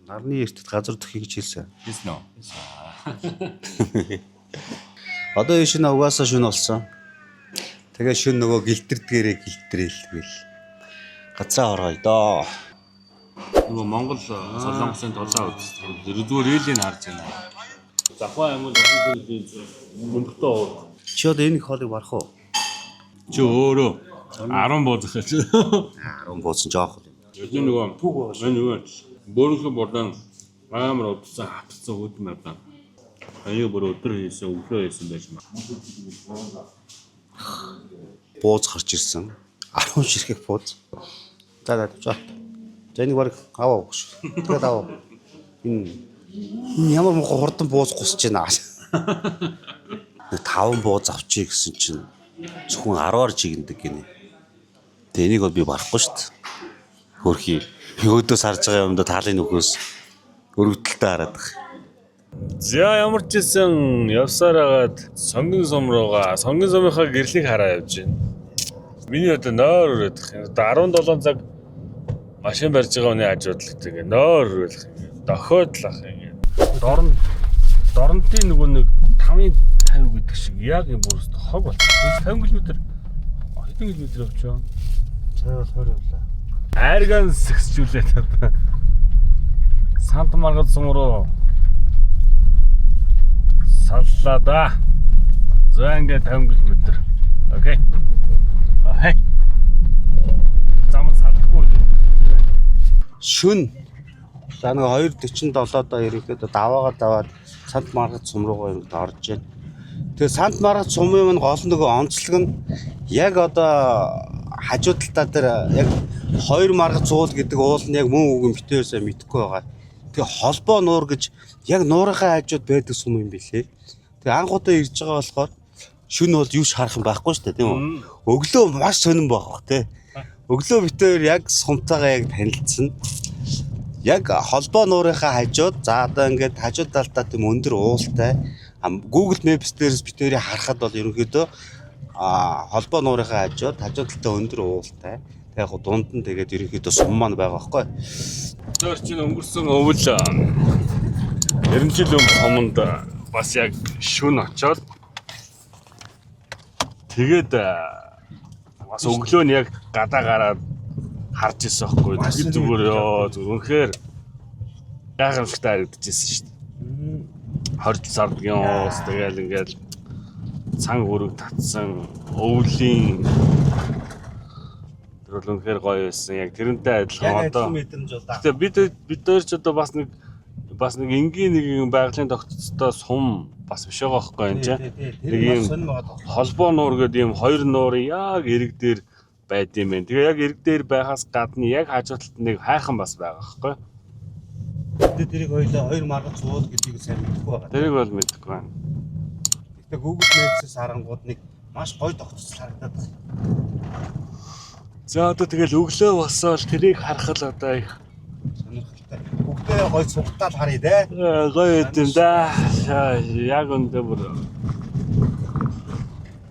Нарны эртэд газар төхийг хэлсэн. Хэлсэн үү? Одоо энэ шинэ угаасаа шүн болсон. Тэгээ шүн нөгөө гэлтэрдгээрээ гэлтрээл тэгэл. Гацаа оргоё доо. Нөгөө Монгол Солонгосын дулаан үзсэн. Зүгээр релийг харж байна. Завхаа аймаг олон мөнгөтэй уур. Чи одоо энэ их хоолыг барах уу? Чи өөрөө 10 бууз ахаж. 10 буусан жоох юм. Энэ нөгөө энэ нөгөө бөөрөнхий бурдан амар удсан хатцсан хөдөн мавдан. Аяа бүр өдөр хийсэн, өглөө хийсэн байж маа. Бууз гарч ирсэн. 10 ширхэг бууз. За за за. За энийг баг аваа өгш. Тэгээд аваа. Энэ энэ ямар муухай хурдан бууз гусч байна. Нэг 5 бууз авчий гэсэн чинь зөвхөн 10-аар чигэндэг гинэ. Тэгээ энийг бол би барахгүй шүү дээ. Хөрхий. Өөдөөс харж байгаа юмдаа таалын нөхөөс өргөдөлтөй хараад байгаа. За ямар ч гэсэн явсаар хагаад сонгон сум руугаа сонгон сумынхаа гэрлийг хараа явж байна. Миний одоо нойр өрөөдөх юм. Одоо 17 цаг машин барьж байгаа хүний хажууд л тэгээ нойр өрөөлөх юм. Дохиод л ах юм. Дорн дорнтын нөгөө нэг 5-ын 50 гэдэг шиг яг юм бүрст хог болчихсон. 50 км хэдэн километр явчихв? Сая бол 20 явлаа. Айрган сэгсжүүлээд одоо Сант маргад сум руу саллаа да. За ингээд 50 км. Окей. Окей. Зам салахгүй. Шүн. За нэг 2:47 доо ерөнхийдөө даваагаа даваад Сант Маргад сум руугаа ерөнхийдөө орж байна. Тэгээ Сант Маргад сумын маань гол нөгөө онцлог нь яг одоо хажуу талдаа дээр яг хоёр маргад зуул гэдэг уул нь яг мөн үг юм битээсээ мэдэхгүй байгаа. Тэгээ холбоо нуур гэж яг нуурынхаа хажууд байдаг сум юм билээ. Тэгээ анх удаа ирж байгаа болохоор шүн бол юу ч харах юм байхгүй шүү дээ, тийм үү? Өглөө маш сонирн байх бах тий. Өглөө битээр яг сумтайгаа яг танилцсан. Яг холбоо нуурынхаа хажууд за одоо ингээд хажуу талдаа тийм өндөр уултай Google Maps дээрс битээрээ харахад бол ерөнхийдөө холбоо нуурынхаа хажууд хажуу талдаа өндөр уултай. Тэг яг дунд нь тэгээд ерөнхийдөө сум маань байгаа байхгүй. Тэр чинь өнгөрсөн өвөл 90 жил өмнө суманд бас яг шүн очоод тэгээд бас өглөө нь яг гадаа гараад харж ирсэн байхгүй. Тэгээд зүгээр ёо зүгээр үнэхээр гайхамшигтай харагдчихсэн шүү дээ. 20 сардгийн уус тэгэл ингээл цан өрөг татсан өвлийн тэр бол үнэхээр гоё байсан. Яг тэрнтэй адилхан одоо мэдрэмж бол Гэтэ бид бид хоёр ч одоо бас нэг энгийн нэг юм байгалийн тогтцтой сум бас биш байгаа байхгүй юм чинь. Тэр Нэг юм сонир байгаа. холбоо нуур гэдэг юм хоёр нуурын яг эрэг дээр байд юм байна. Тэгээ яг эрэг дээр байхаас гадна яг хажуу талд нэг хайхан бас байгаа байхгүй. Тэгээд тэрийг хоёлаа хоёр маргад зуул гэдгийг сайн мэдэхгүй байгаа. Тэрийг бол мэдэхгүй байна. Гэхдээ Google Maps-ээс харангууд нэг маш гоё тогтцол харагдаад байна. За одоо тэгэл өглөө босоод тэрийг харах л одоо их Сонирхолтой. Бүгдээ гоё сугтаал харъя те. гоё юм да. Яг өндөө бүр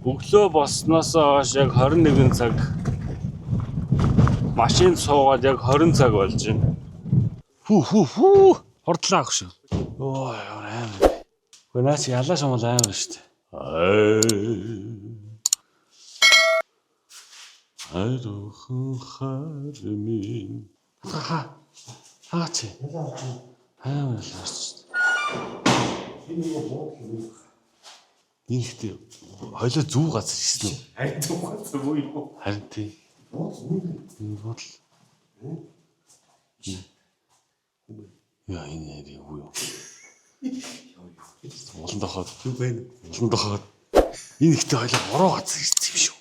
өглөө босноос хойш яг 21 цаг машинд суугаад яг 20 цаг болж байна. Хүү хүү хүү хурдлаа ах шүү. Ой ямар амар. Гэхдээ наач ялаа шамал амар шүү дээ. Айрхан хар минь. Ха. Хаач. Амар л шүү дээ. Энэ ихтэй хойлоо зүв газар ирсэн үү? Харин зүг газар муу юм. Харин тий. Энэ бодол. Яа энэ нэр юу юм? Улан дохоод Юу байна? улан дохоод энэ ихтэй хойлоо буруу газар ирсэн юм шүү.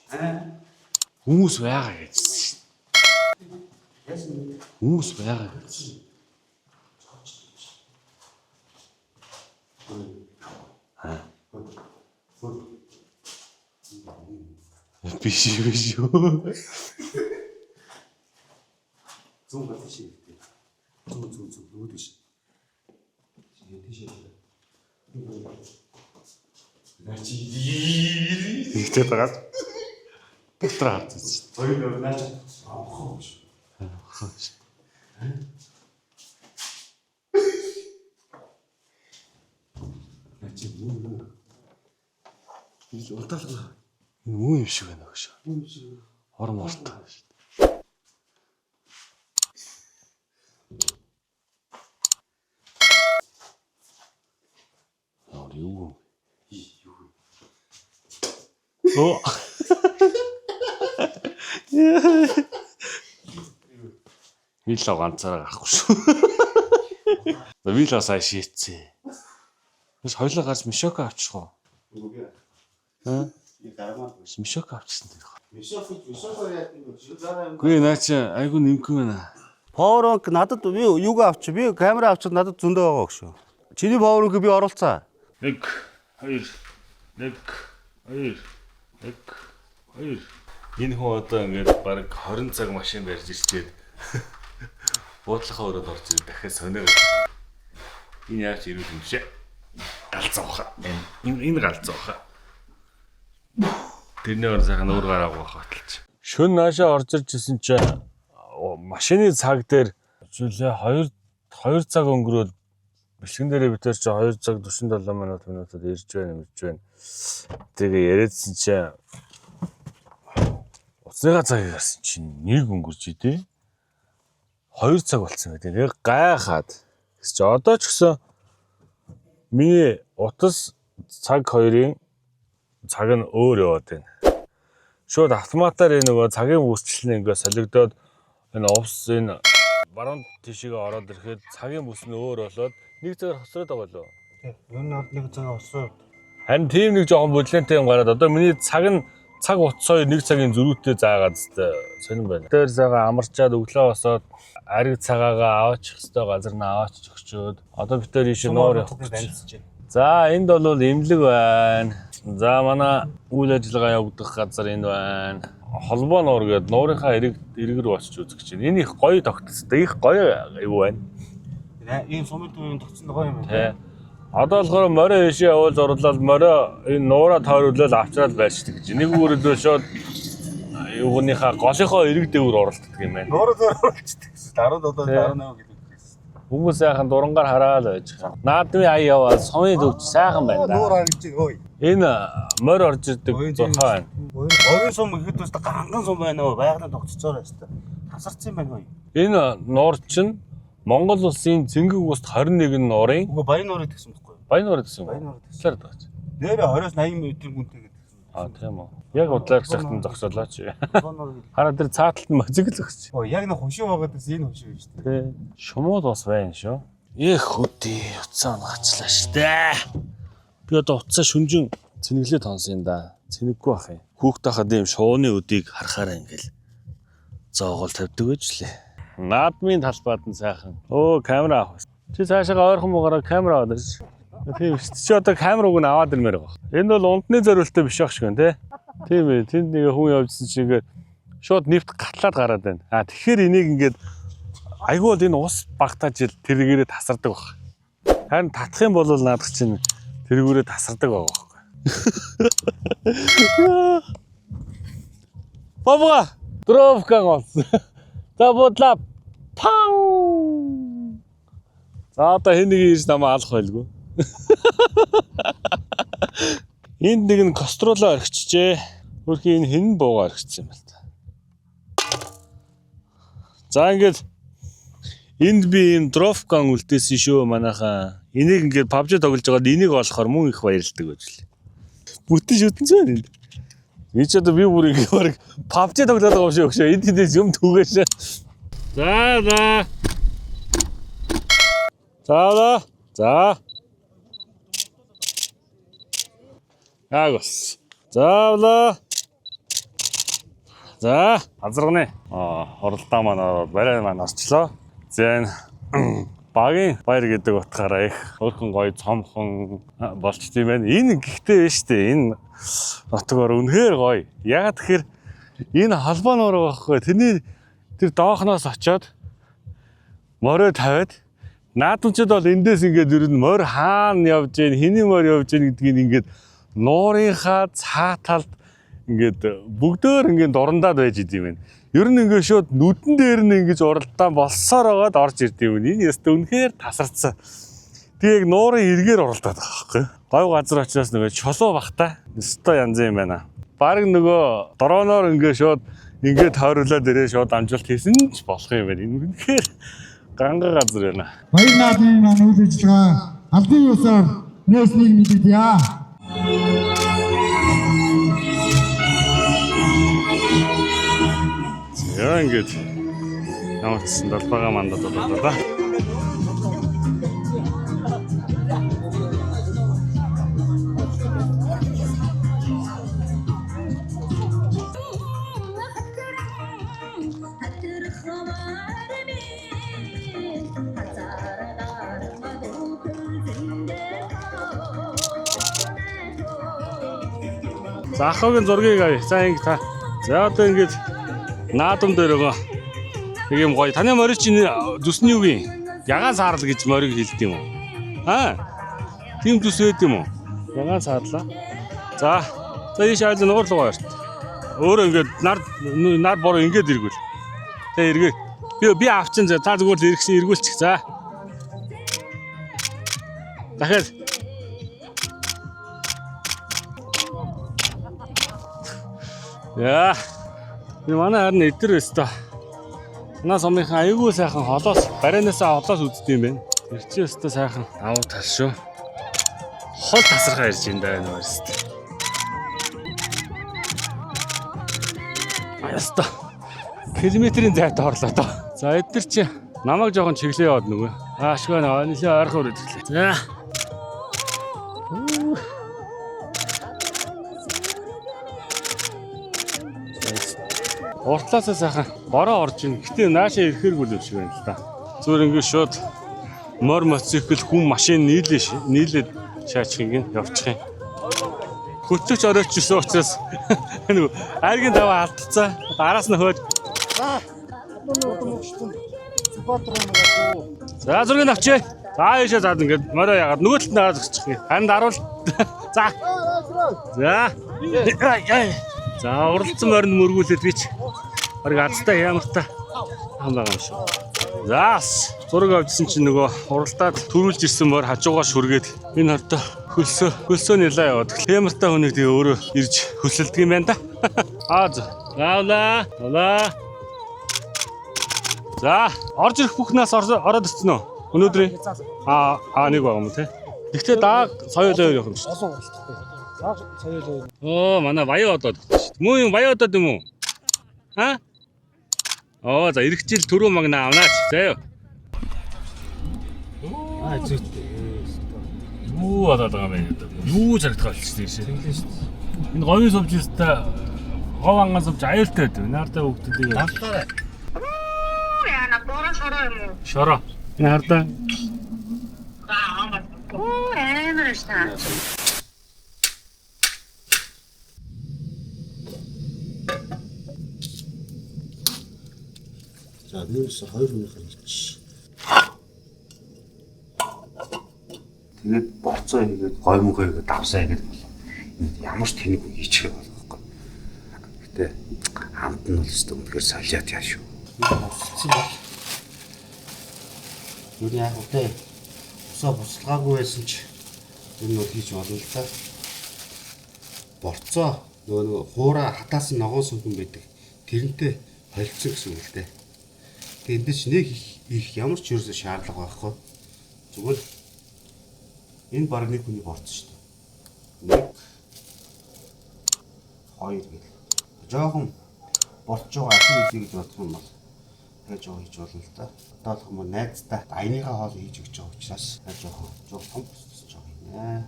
Хүмүүс байгаа гэж. Хүмүүс байгаа гэж. Биш биш юу. Зүүн гал тийш хэрэгтэй. Зүүн зүүн зүүн нөгөө тийш. Тийш. Нэгтэй дагаад дотор харж байсан шүү Хоёр нөгөө наач авах юм шүү. дээ. Уртаалга. Энэ муу юм шиг байна гэж. Ором ортой. Яа юу юм? Оо. Вилла ганцаараа гарахгүй шүү. За вилла сая шийдсэн. Тэс хоёлаа гарч мишока авчих уу? Үгүй. Аа? Гармаа. Мишока авчихсан тэр. Мишоко яа юм бэ? Үгүй наа чи айгу нэмхэн байна. Power bank надад би юуг авч би камера авчид надад зөндөө байгаа гэх шүү. Чиний power bank би оруулцаа. 1 2 1 2 1 2. Энэ хүн одоо ингээд баг 20 цаг машин барьж ирчээд буудлынхаа өрөөнд орж ирээд дахиад сонио. Энэ яаж ирүүл юм шээ. Галзуу хаа. Энэ галзуу хаа. Тэрний ор сайхан өөр гараагүй байх баталж. Шөн наашаа орж ирж исэн чи машины цаг дээр зүйлээ 2 2 цаг өнгөрөөд бэлтгэн дээрээ бид тэр чи 2 цаг 47 минут минутад ирж байна ирж байна. Тэгээ яриадсэн чи утасныхаа цагийг харсан чинь нэг өнгөрч идэв. 2 цаг болцсон байдаг. Тэгээ гайхаад. Тэгс чи одоо ч гэсэн миний утас цаг хоёрын цаг нь өөр яваад байна. Шууд автоматар энэ нөгөө цагийн бүсчлэл нь ингээ солигдоод энэ увс энэ баруун тишээгээ ороод ирэхэд цагийн бүс нь өөр болоод нэг цагаар хоцроод байгаа лөө. Ер нь бол нэг цаг осоо. Харин тийм нэг жоохон бүлэнтэй юм гараад одоо миний цаг нь цаг утас хоёр нэг цагийн зөрүүтэй заагаад хэвээр сонирн байна. Тэр цагаа амарчаад өглөө босоод ариг цагаагаа аваачих хэвээр газар нь аваачих өгчөөд одоо бид тэр ийш нуур явах гэж. Танилцж байна. За энд бол эмнэлэг байна. За манай үйл ажиллагаа явагдах газар энэ байна. Холбоо нуур гэдэг нуурынхаа эрэг эрэг рүү очиж үзэх гэж байна. Энэ их гоё тогтолцтой, их гоё юу байна. Энэ сумын төвийн тогтсон гоё юм байна. Тэ. Одоо болохоор морио ийшээ явуул зурлал морио энэ нуураа тойруулаад авчраад байршдаг гэж. Нэг үгээрээ шууд юугныхаа голынхоо эрэг дээгүүр оролддог юм байна. Нуураа зөөр оруулчихдаг гэсэн. 17 18 гэдэг гэсэн. Хүмүүс сайхан дурангаар хараад байж байгаа. Наадмын ая яваа сумын төвч сайхан байна да. Нуур харагдаж байна. Ой. Энэ морь орж ирдэг зурхаа байна. Орын сум ихэд бас ганган сум байна уу? Байгалийн тогтцоор байна шүү дээ. Тасарсан юм байна ой. Энэ нуур чинь Монгол улсын цэнгэг уст 21 нуурын Үгүй баян нуурыг тэгсэн байхгүй юу? Баян нуур гэсэн юм. Баян нуур гэсэн. Талаар дагч. Нэрээ 20-с 80 м гүнтэй гэдэг. А тийм үү. Яг удлаар шахтан зогсоолоо чи. Баян нуур гэдэг. Хараа тэр цааталт нь мозиг л өгч. Ой, яг нэг хошуу байгаад байсан энэ хошуу шүү дээ. Тэ. Шумууд бас байна шүү. Эх хөдөө утсаа унаачлаа штэ. Би одоо утсаа шүнжин цэнэглээ тонсон юм да. Цэнэггүй бах юм. Хүүхд тахад ийм шууны өдийг харахаараа ингээл зоогоол тавьдаг гэж лээ. Наадмын талбайд нь сайхан. Өө камера авах. Чи цаашаага ойрхон муугаараа камера аваад ирж. Тийм шүү. Чи одоо камер уг нь аваад ирмээр байгаа. Энэ бол унтны зориулттай биш ах шиг байна те. Тийм ээ. Тэнд нэг хүн явжсэн чи ингээд шууд нефт гатлаад гараад байна. А тэгэхээр энийг ингээд айгүй бол энэ ус багтаа жил тэргээрээ тасардаг баг. Харин татах юм бол наадах чинь тэргүүрээ тасардаг байгаа байхгүй. Бабга дровка голсон. За буудлаа. Пан. За одоо хэн нэг ирж намайг алах байлгүй. Энд нэг нь костролоо орхичжээ. Хөрхийн энэ хэн буугаа орхичихсан юм бэл та. За ингээд энд би ийм дровкан үлдээсэн шүү манайхаа. Энийг ингээд PUBG тоглож байгаад энийг олохоор мөн их баярлдаг гэж лээ. Бүтэн шүтэн ч байна энд. Энэ ч одоо би бүр ингээд баг PUBG тоглоод байгаа юм шиг өгшөө. Энд тэндээс юм түгээш. За за. За за. За. Яг бас. За влаа. За, азарганы. Аа, хуралдаа маань ороод барай маань орчлоо. За энэ багийн баяр гэдэг утгаараа их өөрхөн гоё цомхон болчт юм байна. Энэ гэхдээ биш үү? Энэ нутгаар үнэхээр гоё. Ягаад тэгэхээр энэ холбоо нуур байгаа байхгүй. Тэрний тэр доохноос очиод морио тавиад наадамчид бол эндээс ингээд ер нь морь хаана явж гин хэний морь явж гин гэдгийг ингээд нуурынхаа цаа талд ингээд бүгдээр ингээд дурандаад байж идэм юм. Ер нь ингээд шууд нүдэн дээр нь ингэж уралдаан болсоор байгаад орж ирд юм. Энэ яст үнэхээр тасарцсан. Тэгээ яг нуурын эргээр уралдаад байгаа байхгүй. Говь газар очиос нөгөө чулуу бахта. Өстой янз юм байна. Бараг нөгөө дроноор ингээ шууд ингээ тойруулаад ирээ шууд амжилт хийсэн ч болох юм байна. Энэ үнэхээр ганга газар байна. Баяр наадмын маань үйл ажиллагаа албан ёсоор нээснийг мэдэгдъя. За ингээд ямар ч гэсэн далбаага мандад болоо да. За ахыгийн зургийг авъя. За ингэ та. За одоо ингээд наадам дээр байгаа. Нэг юм гоё. Таны морь чинь зүсний юу юм? Ягаан саарл гэж морийг хэлдэг юм уу? Аа. Тийм зүс байд юм уу? Ягаан саарлаа. За. За ийш айл нуурлага баярт. Өөрөө ингээд нар нар бороо ингээд эргүүл. Тэ эргээ. Би авчин за та зүгээр л эргэсэн эргүүлчих. За. Дахиад. Яа. Би манай харин эдэр өстө. Манай сумынхан аюулгүй сайхан холоос барианасаа холоос үздэг юм байна. Тэр чи өстө сайхан давуу тал шүү. Хол тасархаа ирж энэ даа нөө өстө. Өстө. Километрийн зайд орлоо доо. За эдэр чи намайг жоохон чиглээ яваад нөгөө. Аашгүй нөө нэлээ ойрхон өрөөд ирлээ. За. Уртлаасаа сайхан бороо орж ийн. Гэтэ наашаа ирэхэргүй л юм шиг байна л да. Зүгээр ингэ шууд морь моцикл хүн машин нийлээ нийлээд шаачих юм явчих юм. Хөтлөгч оройч ирсэн учраас нөгөө айргийн даваа алдцаа. Араас нь хөөж. За зургийг авчээ. За ийшээ заад ингээд морио ягаад нөгөө талд нагаад зогсчих юм. Харин даруул. За. За. За уралдсан моринд мөргүүлээд би ч бараг азтай ямартай хам байгаа юм шиг. За зураг авчихсан чинь нөгөө уралдаад төрүүлж ирсэн морь хажуугаа шүргээд энэ хортой хөлсөө хөлсөө нэлээ яваад. Хямартай хүнийг тэгээ өөрөө ирж хөлсөлдөг юм байна да. Аа за. Аавла. Аавла. За орж ирэх бүх нас ороод ирсэн үү? Өнөөдөр аа нэг байгаа юм те. Тэгтээ дааг соёл хоёр явах юм шүү. Олон уралдахгүй. Дааг соёл хоёр. Оо манай баян одоод гэсэн шүү дээ. Мөн юм баян одоод юм уу? Аа? Оо за ирэх жил түрүү магна авнаач. За юу. Аа зүйтэй. Юу болоод байгаа юм бэ? Юу зарагдах болчихсон юм шиг. Тэглэн шүү дээ. Энэ говийн сувж өстэй говь анган сувж аюултай байдаг. Наардаа хүүхдүүдийг Давтаарай. Яна бороо шороо юм уу? шороо. Энэ хардаа Оо амар шта. За минус 2 хүнийхээ хийчих. Тэгээд борцоо хийгээд гой мөгөө хийгээд давсаа хийгээд бол ямар ч тэнэг үе хийчих болохгүй. Гэтэ амт нь бол өстө үнэхээр солиот яа шүү. Бусалсан бол юу яах вэ? Усаа буцалгаагүй байсан ч энэ бол хийж болно л да. Борцоо нөгөө хуураа хатаасан ногоон сүмхэн байдаг. Тэрнтэй холцсон гэсэн үг л дээ. Тэгээ энд чинь нэг их ямар ч ерөөсөө шаардлага байхгүй. Зүгээр энэ баг нэг хүний борц шүү дээ. Нэг хоёр гэл. Жохон борч байгаа ахин хийлээ гэж бодох юм бол тэгээ жоо хийж болно л да. Одоо л юм найздаа аяныхаа хоол хийж өгч байгаа учраас жоохон жоох том бусдас жоо хийнэ.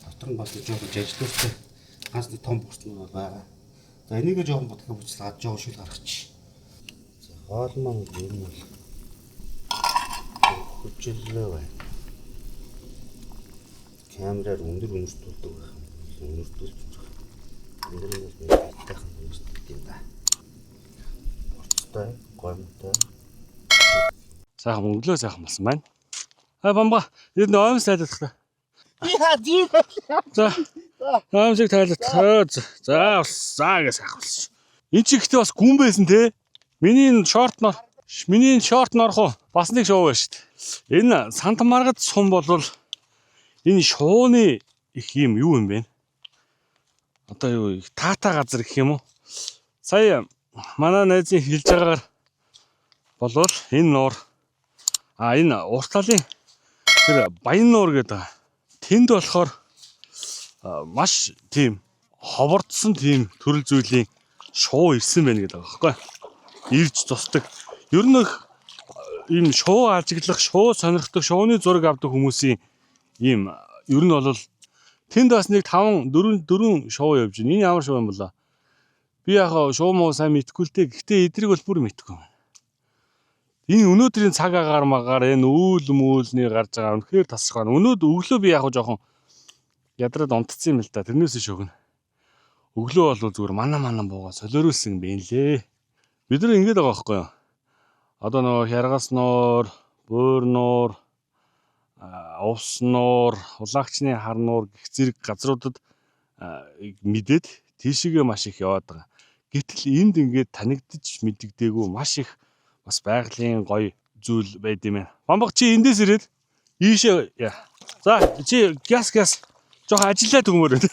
Дотор нь бас нэг жоохон жажлууртай ганц нэг том бусднууд бол байгаа. За энийг жоохон бодхоо буцлаад жоо шүл гаргачих. За хоол маань ер нь бол хүчлээ байна. Камераар өндөр өнөртүүлдэг байх юм. Өнөртүүлж байгаа. Өндөр нь бол нэг айтайхан өнөртүүлдэг юм да. Борцтой, гомтой. сайхан мөнгөлөө сайхан болсон байна. А бамба энэ оймс тайлах та. Яа зүй. За. Оймсыг тайлах. За за гэж сайхан болсон. Энд чи ихтэй бас гүн байсан те. Миний энэ шорт нор миний энэ шорт норох уу? Бас нэг шоу байна шүү дээ. Энэ сант маргад сум болвол энэ шууны их юм юу юм бэ? Одоо юу их таата газар гэх юм уу? Сая манай найзын хэлж байгаагаар болвол энэ нуур энэ урт талын тэр Баян нуур гэдэг. Тэнд болохоор маш тийм ховордсон тийм төрөл зүйлийн шуу ирсэн байна гэдэг байгаа байхгүй. Ирж тусдаг. Ер нь их ийм шуу ажиглах, шуу сонирхдаг, шууны зураг авдаг хүмүүсийн ийм ер нь бол тэнд бас нэг 5 4 4 шуу явж байна. Энэ ямар шуу юм болоо? Би яг шуу муу сайн мэдэхгүй л дээ. Гэхдээ эдрийг бол бүр мэдэхгүй байна. Энэ өнөөдрийн цаг агаар магаар энэ үүл мүүлний гарч байгаа үнэхээр тасархай. Өнөөд өглөө би яг жоохон ядраад унтцсан юм л да. Тэрнээс шөгнө. Өглөө бол зүгээр мана мана буугаа солиоруулсан юм бэ лээ. Бид нар ингэж байгаа байхгүй юу? Одоо нөгөө хяргас нуур, буур нуур, увс нуур, улаагчны хар нуур гэх зэрэг газруудад мэдээд тийшээгээ маш их яваад байгаа. Гэтэл энд ингээд танигдаж мэддэггүй маш их бас байгалийн гоё зүйл байд юм байна. Бамбаг чи эндээс ирээд ийшээ яа. За чи гяс гяс жоохон ажиллаад өгмөр байна.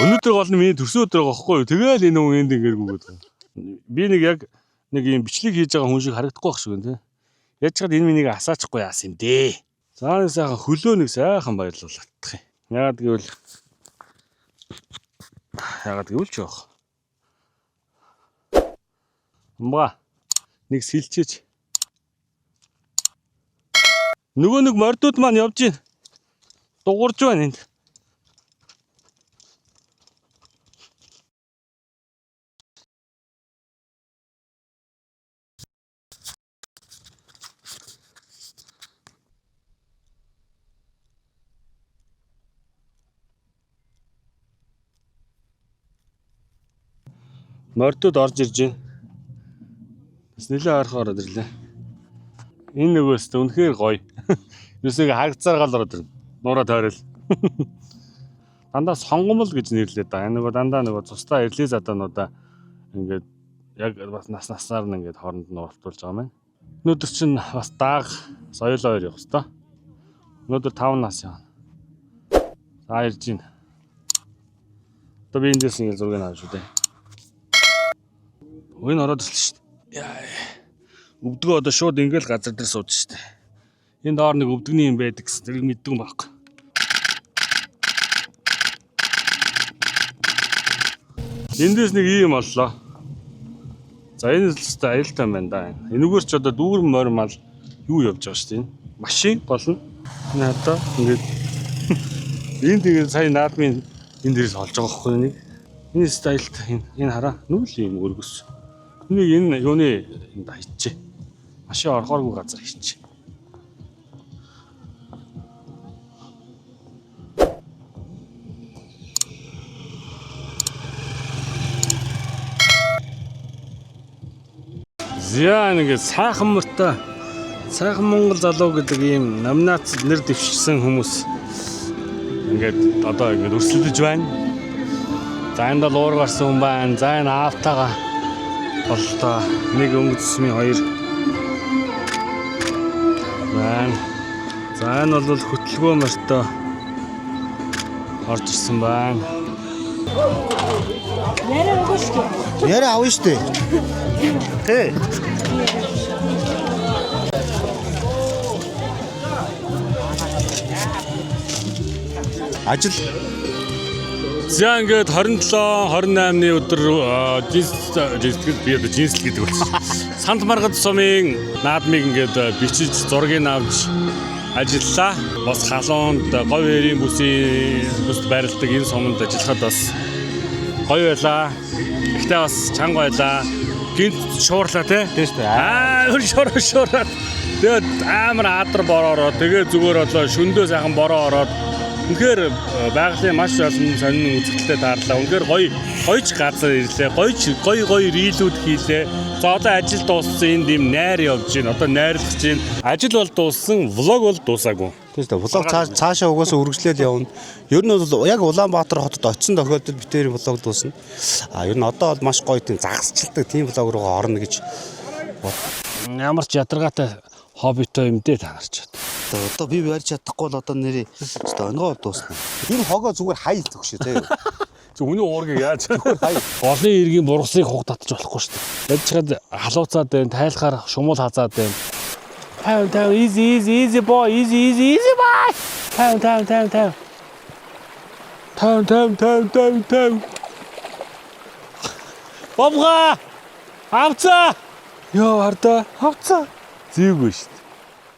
Өнөөдөр гол нь миний төрсөн өдөр байгаа байхгүй юу? Тэгэл энэ хүн энд ингээд гүгээд байгаа. Би нэг яг нэг юм бичлэг хийж байгаа хүн шиг харагдахгүй байх шиг байна тий. Яаж чад энэ миний асаачихгүй яасан юм дээ. За нэг сайхан хөлөө нэг сайхан баярлуулах юм. Яагаад гэвэл ч яах. Умга нэг сэлчээч. Нөгөө нэг мордууд маань явж гин. Дугуурж байна энд. Мордууд орж ирж байна. Бас нэлээд ойрхон ороод ирлээ. Энэ нөгөөс тэ үнэхээр гоё. Юусыг харагцаар гал ороод ирнэ. Нуураа тойрол. Дандаа сонгомол гэж нэрлэдэг байгаа. Энэ нөгөө дандаа нөгөө цустай эрлээ задаануудаа ингээд яг бас нас наснаар нь ингээд хооронд нь уралтуулж байгаа юм байна. Өнөөдөр чинь бас дааг соёл хоёр явах хэвээр. Өнөөдөр 5 нас явна. За ирж байна. Одоо би эндээс ингээд зургийг авах шүү дээ. Энэ ороод ирлээ шүү дээ. Яа. Өвдгөө одоо шууд ингээл газар дээр сууж шүү дээ. Энэ доор нэг өвдөгний юм байдаг гэсэн тэрийг мэддэг юм байхгүй. Эндээс нэг ийм боллоо. За энэ л өстой аюултай юм байна да. Энэгээр ч одоо дүүрэн морь мал юу явж байгаа шүү дээ. Энэ машин гол нь. Энэ одоо ингээд энэ тэгээд сая наадмын энэ дээрээс олж байгаа байхгүй нэг. Энэ стайлт энэ энэ хараа нүл ийм өргөс. Энийг энэ юуны энд хайчээ. Машин орохооргүй газар хийчихэ. За нэг сайхан мөртөө сайхан Монгол залуу гэдэг ийм номинац нэр дэвшсэн хүмүүс ингээд одоо ингээд өрсөлдөж байна. За энэ бол уур гарсан хүн байна. За энэ аавтайгаа боллоо. Нэг өнгө зүсмийн хоёр байна. За энэ бол хөтөлбөө мөртөө орж ирсэн байна. Яриа өгөө шүү дээ. Яриа авна шүү дээ. Тэ. Ажил За ингээд 27 28-ны өдөр жинс жинс гэж би одоо жинс л гэдэг болсон. Санд маргад сумын наадмыг ингээд бичиж зургийг авч ажиллалаа. Бас халуунд говь хэрийн бүсийн бүст байрладаг энэ суманд ажиллахад бас гоё байлаа. Гэхдээ бас чанга байлаа. Гинт шуурлаа те. Тийм шүү дээ. Аа шуур шуураад. Тэгээд амар адар бороо ороод тэгээд зүгээр болоо шөндөө сайхан бороо ороод үнэхээр байгалийн маш олон сонин үзэгдэлтэй таарлаа. Үнэхээр гоё гоёч газар ирлээ. Гоёч гоё гоё reel үүд хийлээ. За одоо ажил дууссан энд ийм найр явж байна. Одоо найрлах чинь. Ажил бол дууссан, vlog бол дуусаагүй. Тийм шүү дээ. Vlog цаашаа угаасаа үргэлжлээл явна. Ер нь бол яг Улаанбаатар хотод очисон тохиолдолд бид тэрийн vlog дуусна. А ер нь одоо бол маш гоё тийм загасчлдаг тийм vlog руугаа орно гэж Ямар ч ядаргаатай хоббитой юм дээ та нар ч. Өстой одоо би барьж чадахгүй бол одоо нэрээ өстой онгоо дуусна. Энэ хогоо зүгээр хай төгшөө заяа. Зүг хүний уургийг яаж Хай. Олон иргэний бургасыг хуг татчих болохгүй шүү дээ. Яаж чад халууцаад байна, тайлахаар шумуул хазаад байна. 50 50 easy easy easy boy easy easy easy boy. 50 50 50 50. 50 50 50 50 50. Бомга! Авцаа! Йоо хардаа. Авцаа. Зээгүй шүү.